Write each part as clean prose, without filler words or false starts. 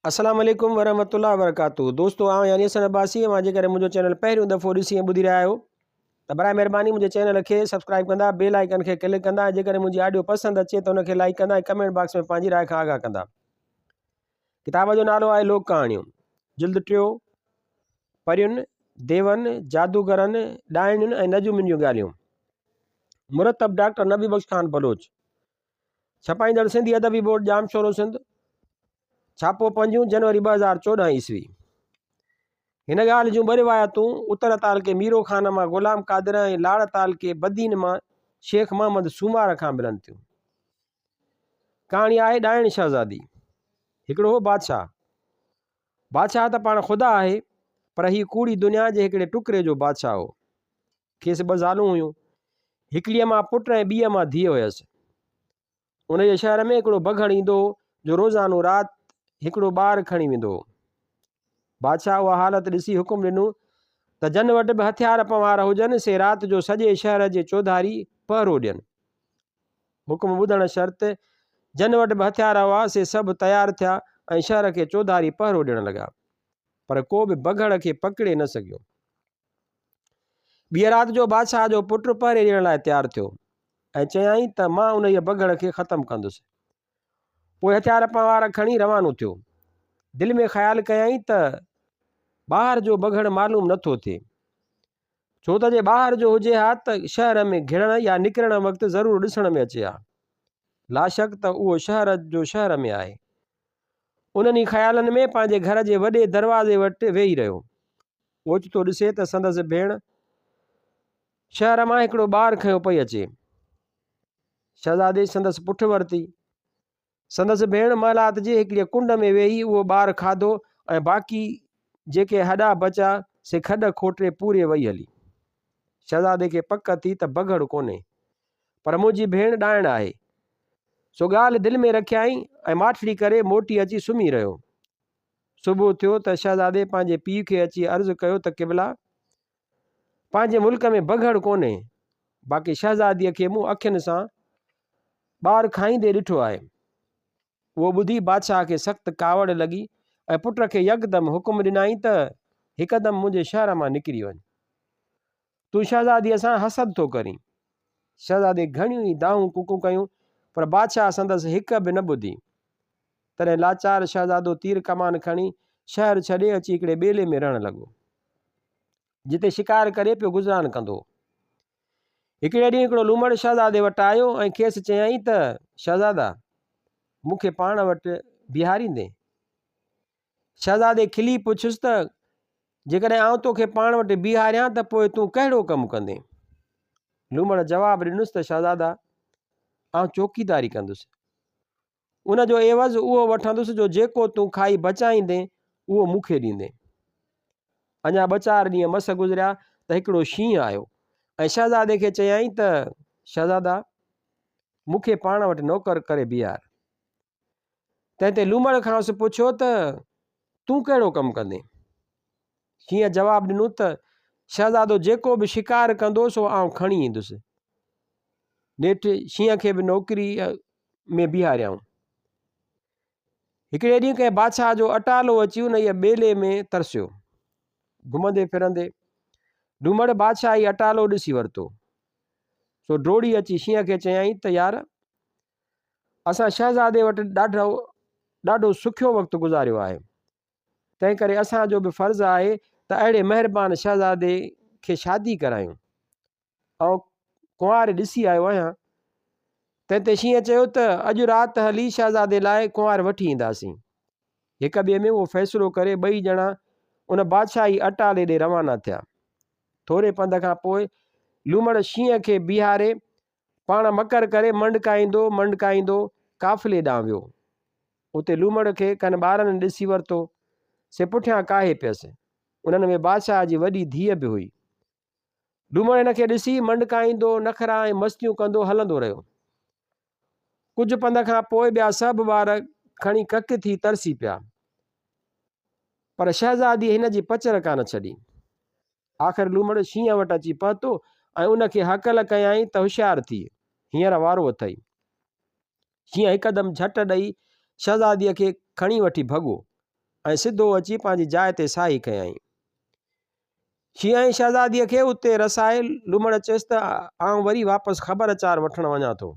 السلام عليڪم ورحمة الله وبرڪاته دوستو آئون يعني حسن عباسي اوهان جيڪڏهن منهنجو چينل پهريون دفعو ڏسي ۽ ٻڌي رهيا آهيو ته برائي مهرباني منهنجي چينل کي سبسڪرائب ڪندا بيل آئيڪن کي ڪلڪ ڪندا ۽ جيڪڏهن منهنجي آڊيو پسند اچي ته ان کي لائيڪ ڪندا ۽ ڪمينٽ باڪس ۾ پنهنجي راء کان آگاهه ڪندا. ڪتاب جو نالو آهي لوڪ ڪهاڻيون جلد ٽيو پرين، ديون، جادوگرن، ڏائڻين ۽ نجومين جون ڳالهيون مرتب ڊاڪٽر نبي بخش خان بلوچ ڇپائيندڙ سنڌي ادبي بورڊ ڄامشورو سنڌ ڇاپو پنجون جنوري 2014 عيسوي. هن ڳالهه جون ٻه روايتون اتر تعلقي ميرو خان مان غلام قادر ۽ لاڙ تعلقي بدين مان شيخ محمد سومار کان ملن ٿيون. ڪهاڻي آهي ڏائڻ شهزادي. هڪڙو هو بادشاهه. بادشاهه ته پاڻ خدا آهي، پر هي ڪوڙي دنيا جي هڪڙي ٽڪري جو بادشاهه هو. کيس ٻه زالون هيون. هڪڙيء مان پٽ ۽ ٻيء مان ڌيء هيس. انهيء شهر ۾ هڪڙو بگهڙ ايندو هو، جو روزانو رات هڪڙو ٻار کڻي ويندو هو. بادشاهه اها حالت ڏسي حڪم ڏنو ته جن وٽ به هٿيار پنهوار هجن، سي رات جو سڄي شهر جي چوڌاري پهرو ڏين. حڪم ٻڌڻ شرط جن وٽ به هٿيار هئا، سي سڀ تيار ٿيا ۽ شهر کي چوڌاري پهرو ڏيڻ لڳا، پر ڪو به بگهڙ کي پڪڙي نه سگهيو. ٻيء رات جو بادشاهه جو پٽ پهري ڏيڻ لاء تيار ٿيو ۽ چيائين ته مان انهيء بگهڙ کي ختم ڪندس. پوء هٿيار پنهوار کڻي روانو ٿيو. دل ۾ خيال ڪيائين ته ٻاهر جو بگهڙ معلوم نه ٿو ٿئي. ڇو ته جي ٻاهر جو هجي ها ته شهر ۾ گهڙڻ يا نڪرڻ وقت ضرور ڏسڻ ۾ اچي ها. لاشڪ ته اهو شهر جو شهر ۾ آهي. انهن ئي خيالن ۾ پنهنجي گهر جي وڏي دروازي وٽ ويهي رهيو. اوچتو ڏسي ته سندس ڀيڻ شهر مان هڪڙو ٻار کنيو پئي اچي. شهزادي سندس پٺ ورتي. سندس ڀيڻ محلات جي هڪڙيء ڪنڊ ۾ ويهي اهو ٻار کاڌو ۽ باقي جيڪي هڏا بچيا سي کڏ کوٽي پوري وئي هلي. شهزادي کي پڪ ٿي ته بگهڙ ڪونهي، پر منهنجي ڀيڻ ڏائڻ آهي. سو ڳالهه دل ۾ رکيائين ۽ ماٺڙي ڪري موٽي اچي سمهي رهيو. صبح ٿيو ته شهزادي پنهنجي پيء کي اچي عرض ڪيو ته قبلا! پنهنجي ملڪ ۾ بگهڙ ڪونهي، باقي شهزاديء کي مون اکين سان ٻار کائيندي ڏٺو آهي. اهو ٻڌي بادشاهه کي سخت ڪاوڙ لڳي ۽ پٽ کي يڪدم حڪم ڏنائين ته هڪدم منهنجي شهر مان نڪري وڃ. تون شهزاديء سان حسد ٿو ڪرين. شهزادي گهڻيون ئي دانهون ڪوڪون ڪيون، پر بادشاهه سندس هڪ به نه ٻڌي. تڏهن لاچار شهزادو تير ڪمان کڻي شهر ڇڏي اچي هڪڙي ٻيلي ۾ رهڻ لڳو، جتي شڪار ڪري پيو گذران ڪندو هو. هڪڙي ڏينهن هڪڙو لومڙ شهزادي وٽ آيو ۽ کيس چيائين ته، شهزادا! مون کي پاڻ وٽ بيهاريندين؟ شهزادي کلي پڇيس ته، جيڪڏهن آئون توکي پاڻ وٽ بيهاريان ته پوء تون ڪهڙو ڪم ڪندين؟ لومڙ جواب ڏنس ته، شهزادا! آئون چوڪيداري ڪندس. ان جو عيوض اهو وٺندس جو جيڪو تون کائي بچائيندين، اهو مون کي ڏيندين. اڃا ٻه چار ڏينهن مس گذريا ته هڪڙو شينهن آيو ۽ شهزادي کي چيائين ته، شهزادا! مون کي پاڻ وٽ نوڪر ڪري بيهار. تنهن تي لومڙ کانئس پڇيو ته، تون ڪهڙو ڪم ڪندين؟ شينهن جواب ڏنو ته، شهزادو جيڪو به شڪار ڪندو سو آئون کڻي ايندس. نيٺ شينهن کي به نوڪريء ۾ بيهاريائون. هڪڙي ڏينهن ڪنهن بادشاهه جو اٽالو اچي انهيء ٻيلي ۾ ترسيو. گهمندي ڦرندي لومڙ بادشاهي اٽالو ڏسي ورتو. سو ڊوڙي اچي شينهن کي چيائين ته، يار! اسان شهزادي وٽ ڏاڍو ڏاڍو سکيو وقت گذاريو آهي، تنهن ڪري اسان جو به فرض آهي ته اهڙي مهربان شهزادي کي شادي ڪرايون. آئون ڪنوار ڏسي آيو آهيان. تنهن تي شينهن چيو ته اڄ رات هلي شهزادي لاء ڪنوار وٺي اينداسين. هڪ ٻئي ۾ اهو فيصلو ڪري ٻئي ڄڻا ان بادشاهي اٽالي ڏي روانا ٿيا. ٿوري پنڌ کان پوء لومڙ شينهن کي بيهاري پاڻ مڪر ڪري منڊڪائيندو منڊڪائيندو قافلي ڏانهن ويو. اتي لومڙ کي ڪن ٻارن ڏسي ورتو، سي پٺيان ڪاهي پيس. انهن ۾ بادشاهه جي وڏي ڌيء به هئي. لومڙ هن کي ڏسي منڊڪائيندو، نخرا ۽ مستيون ڪندو هلندو رهيو. ڪجهه پنڌ کان پوء ٻيا سڀ ٻار کڻي ڪڪ ٿي ترسي پيا. پر شهزاديء هن جي پچر ڪانه ڇڏي. آخر لومڙ شينهن وٽ اچي پهتو ۽ ان کي هڪل ڪيائين ته هوشيار ٿيء، هينئر وارو اٿئي. شينهن هڪدم جهٽ ڏئي شهزاديء کي کڻي وٺي ڀڳو. ۽ سڌو اچي پنهنجي جاء تي ساهي کنيائين. شينهن ۽ شهزاديء کي اتي رسائي لومڙ چيس ته آئون وري واپس خبر چار وٺڻ وڃان ٿو.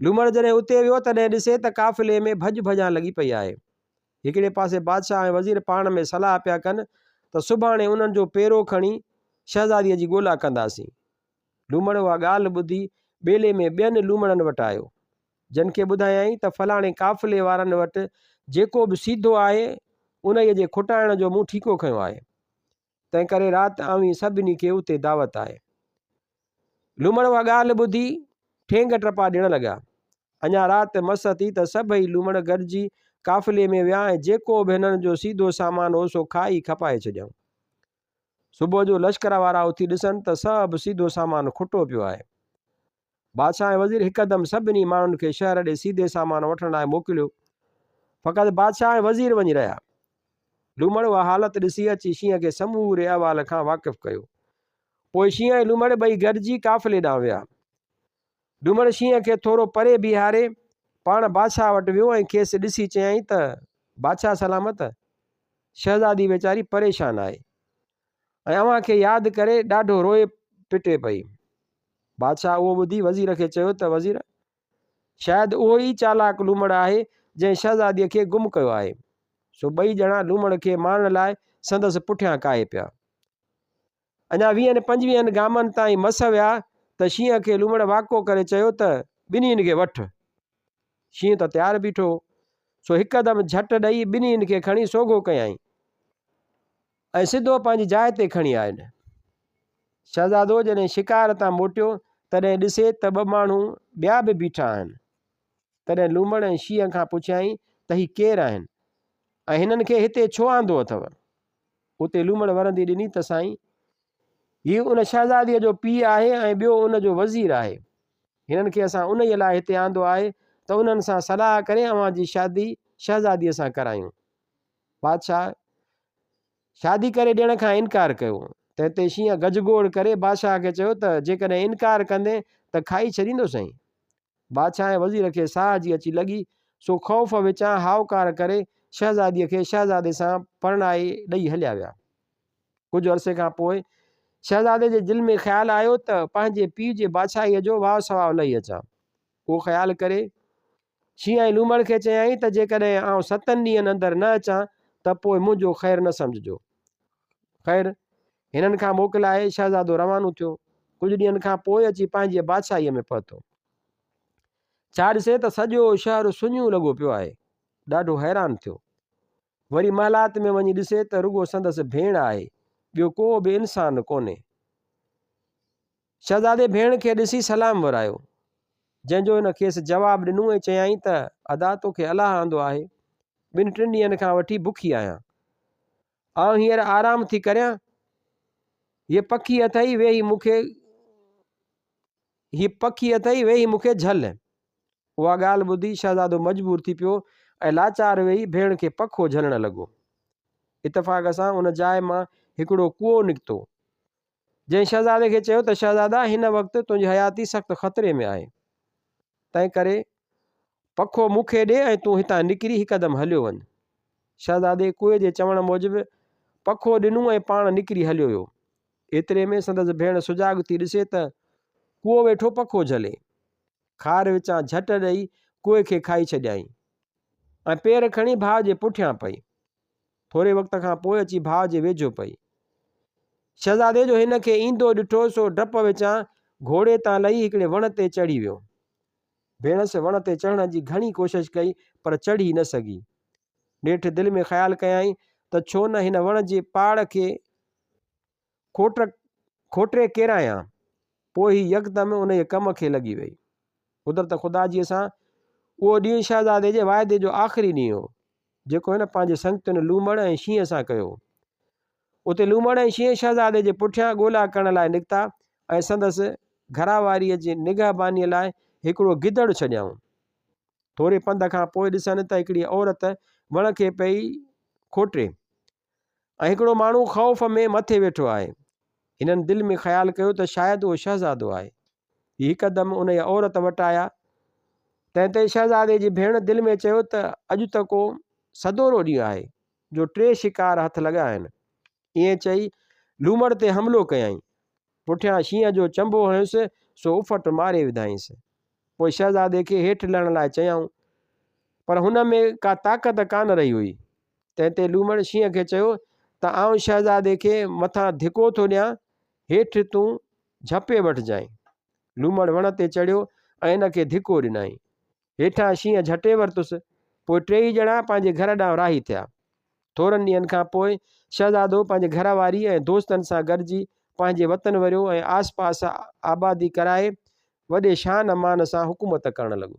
لومڙ جڏهن اتي ويو تڏهن ڏسي ته قافلي ۾ ڀڄ ڀڄان لڳي پئي آهي. هڪڙي پاسي بادشاهه ۽ وزير پاڻ ۾ صلاح پيا ڪن ته سڀاڻي انهن جو پيرو کڻي شهزاديء جي ڳولا ڪنداسين. لومڙ اها ڳالهه ٻڌي ٻيلي ۾ ٻين لومڙن وٽ آيو. جن کي ٻڌايائين ته فلاڻي قافلي وارن وٽ جيڪو به سيڌو آهي، انهيء جي کٽائڻ جو مون ٺيڪو کنيو آهي. تنهنڪري رات اوهين سڀني کي اتي دعوت آهي. لومڙ اها ڳالهه ٻڌي ٺينگ ٽپا ڏيڻ لڳا. اڃا رات مس ٿي ته سڀئي لومڙ گڏجي قافلي ۾ ويا ۽ جيڪو به هنن جو سيڌو سامان هو سو کائي کپائي ڇڏيائون. صبح جو لشڪر وارا اٿي ڏسن ته سڀ سيڌو سامان کٽو پيو آهي. بادشاهه ۽ وزير هڪدم سڀني ماڻهن کي شهر ڏي سيڌي سامان وٺڻ لاء موڪليو. فقط بادشاهه ۽ وزير وڃي رهيا. لومڙ اها حالت ڏسي اچي شينهن کي سموري احوال کان واقف ڪيو. پوء شينهن ۽ لومڙ ٻئي گڏجي قافلي ڏانهن ويا. لومڙ شينهن کي ٿورو پري بيهاري پاڻ بادشاهه وٽ ويو ۽ کيس ڏسي چيائين ته، بادشاهه سلامت! شهزادي ويچاري پريشان آهي ۽ اوهان کي ياد ڪري ڏاڍو روئي پٽي پئي. بادشاهه اهو ٻڌي وزير کي چيو ته وزير! شايد اهو ئي چالاڪ لومڙ آهي، جنهن شهزاديء کي گم ڪيو آهي. سو ٻئي ڄڻا لومڙ کي مارڻ لاء سندس پٺيان ڪاهي پيا. اڃا ويهن پنجويهن گامن تائين مس ويا ته شينهن کي لومڙ واڪو ڪري چيو ته ٻنهين کي وٺ. شينهن ته تيار بيٺو هو، سو هڪدم جهٽ ڏئي ٻنهين کي کڻي سوگهو ڪيائين. ۽ سڌو پنهنجي جاء تي کڻي آين. شهزادو جڏهن شڪار تان موٽيو، تڏهن ڏسي ته ٻه ماڻهو ٻيا به بيٺا آهن. تڏهن لومڙ ۽ شينهن کان پڇيائين ته هي ڪير آهن ۽ هنن کي هتي ڇو آندو اٿو؟ اتي لومڙ ورندي ڏني ته سائين! هي ان شهزاديء جو پيء آهي ۽ ٻيو ان جو وزير آهي. هنن کي اسان انهيء لاء هتي آندو آهي ته انهن سان صلاح ڪري اوهان جي شادي شهزاديء سان ڪرايون. بادشاهه شادي ڪري ڏيڻ کان انڪار ڪيو. تنهن تي شينهن گجگوڙ ڪري بادشاهه کي چيو ته جيڪڏهن انڪار ڪندين ته کائي ڇڏيندوسئين. بادشاهه ۽ وزير کي ساهه جي اچي لڳي، سو خوف وچان هائوڪار ڪري شهزاديء کي شهزادي سان پرڻائي ڏئي هليا ويا. ڪجهه عرصي کان پوء شهزادي جي دل ۾ خيال آيو ته پنهنجي پيء جي بادشاهيء جو واء سواء لهي اچان. اهو خيال ڪري شينهن ۽ لومڙ کي چيائين ته جيڪڏهن آئون ستن ڏينهن اندر نه اچان ته پوء منهنجو خير نه سمجهجو. خير، هنن کان موڪلائي شهزادو روانو ٿيو. ڪجهه ڏينهن کان پوء اچي پنهنجيء بادشاهيء ۾ پهتو. ڇا ڏسي ته سڄو شهر سڃو لڳو پيو آهي. ڏاڍو حيران ٿيو. وري محلات ۾ وڃي ڏسي ته رڳو سندس ڀيڻ آهي، ٻيو ڪو به انسان ڪونهي. شهزادي ڀيڻ کي ڏسي سلام ورايو، جنهن جو هن کيس جواب ڏنو ۽ چيائين ته، ادا توکي الله آندو آهي، ٻن ٽن ڏينهن کان وٺي بکي آهيان. آئون هينئر آرام ٿي ڪريان. هيء پکي اٿئي ويهي مون کي هيء پکي اٿئي ويهي مون کي جهل. اها ڳالهه ٻڌي شهزادو مجبور ٿي پيو ۽ لاچار ويهي ڀيڻ کي پکو جهلڻ لڳو. اتفاق سان ان جاء مان هڪڙو ڪوئو نڪتو، جنهن شهزادي کي چيو ته شهزادا هن وقت تنهنجي حياتي سخت خطري ۾ آهي، تنهن ڪري پکو مون کي ڏي ۽ تون هتان نڪري هڪدم هليو وڃ. شهزادي ڪوئي جي چوڻ موجب پکو ڏنو ۽ پاڻ نڪري هليو ويو. ايتري ۾ سندس ڀيڻ سجاڳ ٿي ڏسي ته ڪوئو ويٺو پکو جهلي. خار وچان جهٽ ڏئي ڪوئي کي کائي ڇڏيائين ۽ پير کڻي ڀاء جي پٺيان پئي. ٿوري وقت کان پوء اچي ڀاء جي ويجهو پئي. شهزادي جو هن کي ايندو ڏٺو سو ڊپ وچان گهوڙي تان لهي هڪڙي وڻ تي چڙهي ويو. ڀيڻس وڻ تي چڙهڻ جي گهڻي ڪوشش ڪئي پر چڙهي نه سگهي. نيٺ دل ۾ خيال ڪيائين ته ڇو نه هن وڻ جي پاڙ کي کوٽ کوٽري ڪيرايان. پوء هي يڪدم انهيء ڪم کي لڳي وئي. قدرت خدا جيء سان اهو ڏينهن شهزادي جي واعدي جو آخري ڏينهن هو. جيڪو هن پنهنجي سنگتين لومڙ ۽ شينهن سان ڪيو هو. اتي لومڙ ۽ شينهن شهزادي جي پٺيان ڳولا ڪرڻ لاء نڪتا ۽ سندس گهراواريء جي نگهبانيء لاء هڪڙو گدڙ ڇڏيائون. ٿوري پنڌ کان پوء ڏسن ته هڪڙي عورت وڻ کي پئي کوٽي ۽ هڪڙو ماڻهو خوف ۾ مٿي ويٺو آهي. هنن دل ۾ خيال ڪيو ته شايد اهو شهزادو آهي. هي هڪدم انهيء عورت وٽ آيا. تنهن تي شهزادي جي ڀيڻ دل ۾ چيو ته اڄ ته ڪو سدورو ڏينهن آهي، جو ٽي شڪار هٿ لڳا آهن. ائين چئي لومڙ تي حملو ڪيائين. پٺيان شينهن جو چنبو هنيس، سو اڦٽ ماري وڌائينس. پوء شهزادي کي هيٺ لهڻ لاء چيائون، پر هن ۾ ڪا طاقت ڪانه رهي هئي. تنهن تي لومڙ شينهن کي چيو ته آئون شهزادي کي مٿان ڌڪو ٿو ڏيان، هيٺ تون جهپي وٺجانء. لومڙ وڻ تي چڙهيو ۽ ان کي ڌڪو ڏنائين. هيٺان شينهن جهٽي ورتس. پوء ٽيئي ڄڻا پنهنجي گهر ڏانهن راهي ٿيا. ٿورن ڏينهن کان پوء شهزادو پنهنجي گهر واري ۽ دوستن سان گڏجي پنهنجي وطن وريو ۽ آس پاس آبادي ڪرائي وڏي شان مان سان حڪومت ڪرڻ لڳو.